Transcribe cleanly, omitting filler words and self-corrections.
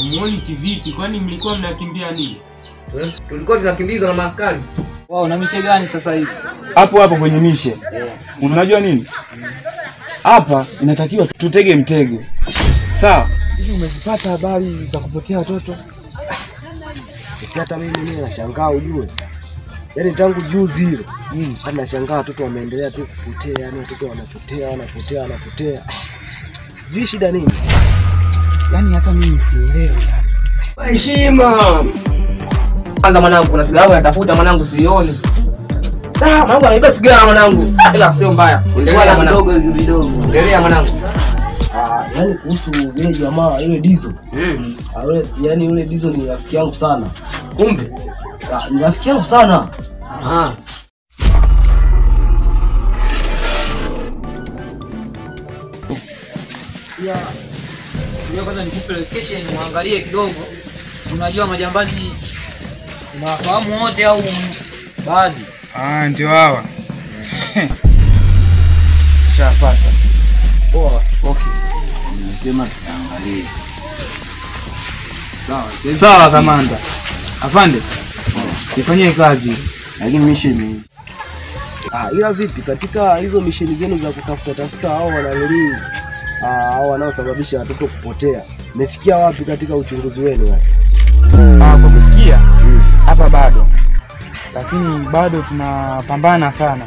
Hamuoni kivipi? Kwani mlikuwa mnakimbia nini? Tulikuwa tunakimbizwa na maaskari. Wao na mishe gani sasa hivi? Hapo hapo kwenye mishe. Unajua nini? Hapa inatakiwa tutege mtego. Sawa? Hivi umezipata habari za kupotea watoto? Si hata mimi nashangaa ujue. Yaani tangu juzi ile. Hata nashangaa watoto wameendelea tu kupotea, yani watoto wanapotea. Sijui shida nini. Yaani hata mimi sielewi. Heshima. Kwanza mwanangu kuna sigara natafuta mwanangu sioni. Ah, mwanangu anaiba sigara mwanangu. Ila sio mbaya. Endelea mwanangu. Vidogo. Endelea mwanangu. Ah, yani kuhusu yule jamaa yule Dizo. Yaani yule Dizo ni rafiki yangu sana. Kumbe? Ni rafiki yangu sana. Ah. Ya. Leo kwanza nikupe location muangalie kidogo. Unajua majambazi unawafahamu wote au baadhi? Ah, ndio hawa. Shapata. Poa. Okay. Nimesema tutaangalia. Sawa. Sawa kamanda. Afande. Nifanyie kazi. Lakini mission. Ah, ila vipi katika hizo mission zenu za kutafuta tafuta hao wanalii hao wanaosababisha watoto kupotea? Mmefikia wapi katika uchunguzi wenu yani? Ah, kwa kufikia hapa bado. Lakini bado tunapambana sana.